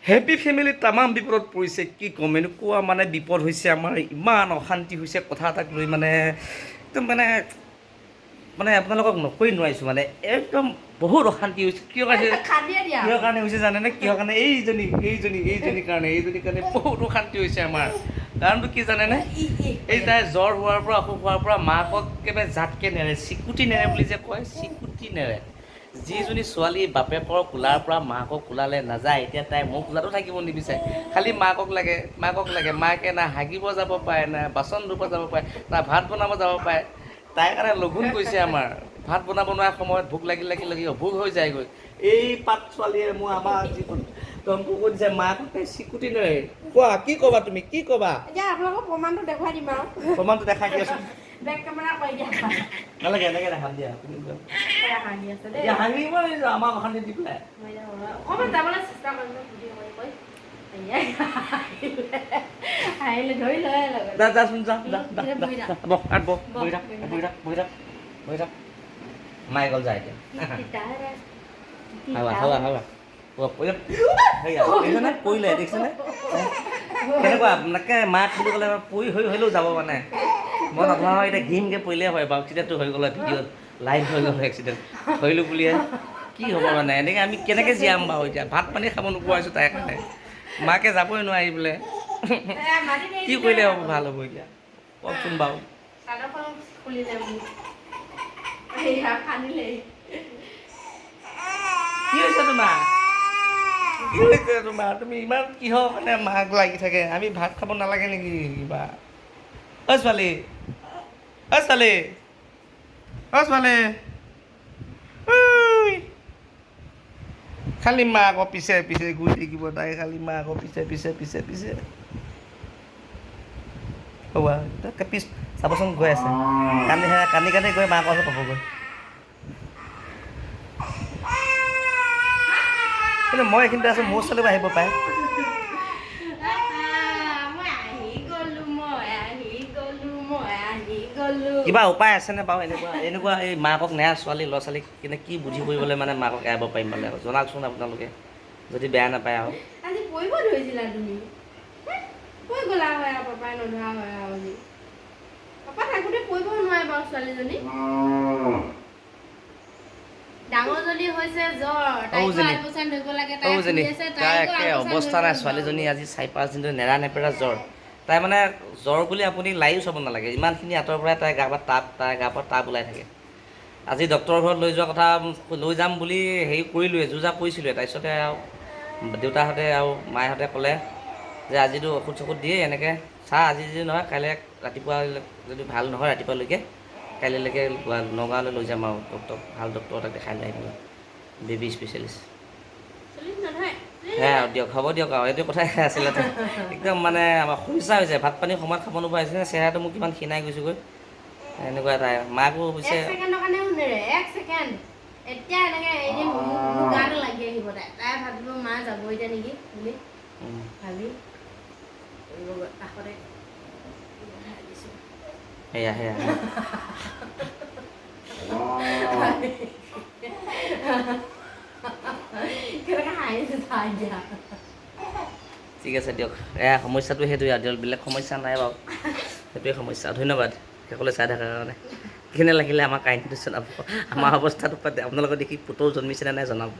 Happy family তামাম বিপদত পৰিছে। কি ক'ম, এনেকুৱা মানে বিপদ হৈছে আমাৰ, ইমান অশান্তি হৈছে কথা এটাক লৈ, মানে একদম মানে মানে আপোনালোকক নকৈ নোৱাৰিছোঁ, মানে একদম বহুত অশান্তি হৈছে। কিয় কাৰণে? কান্দিয়ে দিয়া। কিহৰ কাৰণে হৈছে জানেনে? কিহৰ কাৰণে? এইজনী কাৰণে, এইজনীৰ কাৰণে বহুত অশান্তি হৈছে আমাৰ। কাৰণটো কি জানেনে? এই তাই জ্বৰ হোৱাৰ পৰা, অসুখ হোৱাৰ পৰা মাকক একেবাৰে জাতকে নেৰে, চিকুটি নেৰে বুলি যে কয়, চিকুটি নেৰে। যিজনী ছোৱালী বাপেকৰ কোলাৰ পৰা মাকক কোলালে নাযায়, এতিয়া তাই মোৰ কোলাতো থাকিব নিবিচাৰে। খালি মাকক লাগে, মাকক লাগে। মাকে না হাগিব যাব পাৰে, না বাচন ধুব যাব পাৰে, না ভাত বনাব যাব পাৰে। তাইৰ কাৰণে লঘোণ গৈছে আমাৰ। ভাত বনাব নোৱাৰা সময়ত ভোক লাগি লাগি লাগি অভোক হৈ যায়গৈ। এই পাত ছোৱালীয়ে মোৰ আমাৰ যিটো ধমকো কৰি দিছে, মাকক তাই চিকুটি নেৰে। কোৱা, কি ক'বা তুমি? কি ক'বা? এতিয়া আপোনালোকক প্ৰমাণটো দেখুৱাই দিম আৰু। প্ৰমাণটো দেখাই দিয়াচোন। বেক কেমেৰা কৰি দিয়া। নালাগে, এনেকে দেখাম দিয়া তুমি কোৱা। হাঁহি আছে দেই। এতিয়া হাঁহিব লাগিব আমাক অশান্তি দি পেলাই। মই এতিয়া অকণমান যাবলৈ চেষ্টা কৰিম ন, ভিডিঅ' কৰি কৰি। হাঁহিলে ধৰি লয় লগত। যা, যাচোন, যা যা যা। এতিয়া যা। বহি থাক। যা, বহ তাত বহ। বহ, বহি থাক। বহি থাক। বহি থাক, বহি থাক, বহি থাক। মায়ে গ'ল, যা এতিয়া। হাৱা হাৱা হাৱা। সেয়া দেখিছেনে, পৰিলে, দেখিছেনে কেনেকুৱা? আপোনাকে মাক বুলি ক'লে পৰি হৈ হ'লেও যাব। মানে মই নধৰা হয়, এতিয়া ঘিমকৈ পৰিলে হয় বাৰু, এক্সিডেণ্টটো হৈ গ'ল, ভিডিঅ'ত লাইভ হৈ গ'ল। এক্সিডেণ্ট ধৰিলোঁ বুলিয়ে কি হ'ব? মানে এনেকৈ আমি কেনেকৈ জীয়াম বাৰু? এতিয়া ভাত পানী খাব নোপোৱা হৈছোঁ তাইৰ কাৰণে। মাকে যাবই নোৱাৰি বোলে। কি কৰিলে হ'ব, ভাল হ'ব এতিয়া কওকচোন বাৰু? চাদৰখন খুলিলে মোক, এয়া কান্দিলে। কি হৈছে তোমাৰ? কি হৈছে তোমাৰ? তুমি ইমান কিহৰ কাৰণে মাক লাগি থাকে? আমি ভাত খাব নালাগে নেকি কিবা? ঐ ছোৱালী, ঐ ছোৱালী, ঐ ছোৱালী, ঐ। খালি মাকৰ পিছে পিছে ঘূৰি থাকিব তাই, খালি মাকৰ পিছে পিছে পিছে পিছে। হ'ব, তাকে পিছ চাবচোন, গৈ আছে কান্দি কান্দি কান্দি গৈ মাকৰ ওচৰত পাবগৈ। কিন্তু মই এইখিনিতে আছোঁ, মোৰ ওচৰলৈও আহিব পাৰে। মই আহি গলো, মই আহি গলো, মই আহি গলো। কিবা উপায় আছেনে বাৰু এনেকুৱা এনেকুৱা এই মাকক নেয়া ছোৱালী, ল'ৰা ছোৱালীক কেনে কি বুদ্ধি কৰিবলৈ মানে মাকক এৰাব পাৰিম? মানে জনাওকচোন আপোনালোকে, যদি বেয়া নাপায় আৰু। আজি পৰিব ধৰিছিলা তুমি, হে? পৰি গ'লা হয় আৰু পাপাই নধৰা হয় আৰু। আজি পাপা থাকোঁতে পৰিব নোৱাৰে বাৰু। ছোৱালীজনী ডাঙৰজনী হৈছে জ্বৰ, তাইকো সৰুজনী। আলপৈচান ধৰিব লাগে। তাই সৰুজনী শুই আছে, তাই তাইকো একে আলপৈচান অৱস্থা ধৰিব নাই। নোৱাৰো। ছোৱালীজনী আজি 4-5 দিন ধৰি নেৰা নেপেৰা জ্বৰ। তাই মানে জ্বৰ বুলি আপুনি লাইও চাব নালাগে, ইমানখিনি আঁতৰৰ পৰাই তাই গা পৰা তাপ, তাই গা পৰা তাপ ওলাই থাকে। আজি ডক্টৰৰ ঘৰত লৈ যোৱা কথা, লৈ যাম বুলি হেৰি কৰিলোৱে, যো জা কৰিছিলোৱে। তাৰপিছতে আৰু দেউতাহঁতে আৰু মায়েহঁতে ক'লে যে আজিতো ঔষধ চৌষধ দিয়ে, এনেকৈ চা, আজি যদি নহয় কাইলৈ ৰাতিপুৱা যদি ভাল নহয় ৰাতিপুৱালৈকে, কাইলৈকে নগাঁৱলৈ লৈ যাম আৰু ডক্টৰ, ভাল ডক্টৰ এটাক দেখাই লৈ আহিম, বেবী স্পেচিয়েলিষ্ট। চুলিত নধৰে। সেয়াই আৰু দিয়ক, হ'ব দিয়ক। আৰু এইটো কথাই আছিলে। একদম মানে আমাৰ সমস্যা হৈছে, ভাত পানী সময়ত খাব নোপোৱা হৈছে। চেহেৰাটো মোৰ কিমান ক্ষীণাই গৈছোগৈ। এনেকুৱা তাই মাকো অৱশ্যে। এক ছেকেণ্ডৰ কাৰণেও নেৰে, এক ছেকেণ্ড। এতিয়া এনেকে এৰি দিম, মোৰ গাটো লাগি আহিব তাই। তাই ভাবিব মা যাব এতিয়া নেকি বুলি ভাবি পৰিবগৈ। কাষতে বহাই দিছোঁ। সেয়া সেয়া। কেনেকৈ হাঁহিছে চাই দিয়া। ঠিক আছে দিয়ক। এয়া সমস্যাটো সেইটোৱে আৰু দিয়ক, বেলেগ সমস্যা নাই বাৰু, সেইটোৱে সমস্যা। ধন্যবাদ সকলোৱে চাই থকাৰ কাৰণে। কেনে লাগিলে আমাৰ কাহিনীটো জনাব। আমাৰ অৱস্থাটো আপোনালোকৰ দেখি পুতৌ জন্মিছেনে নাই জনাব।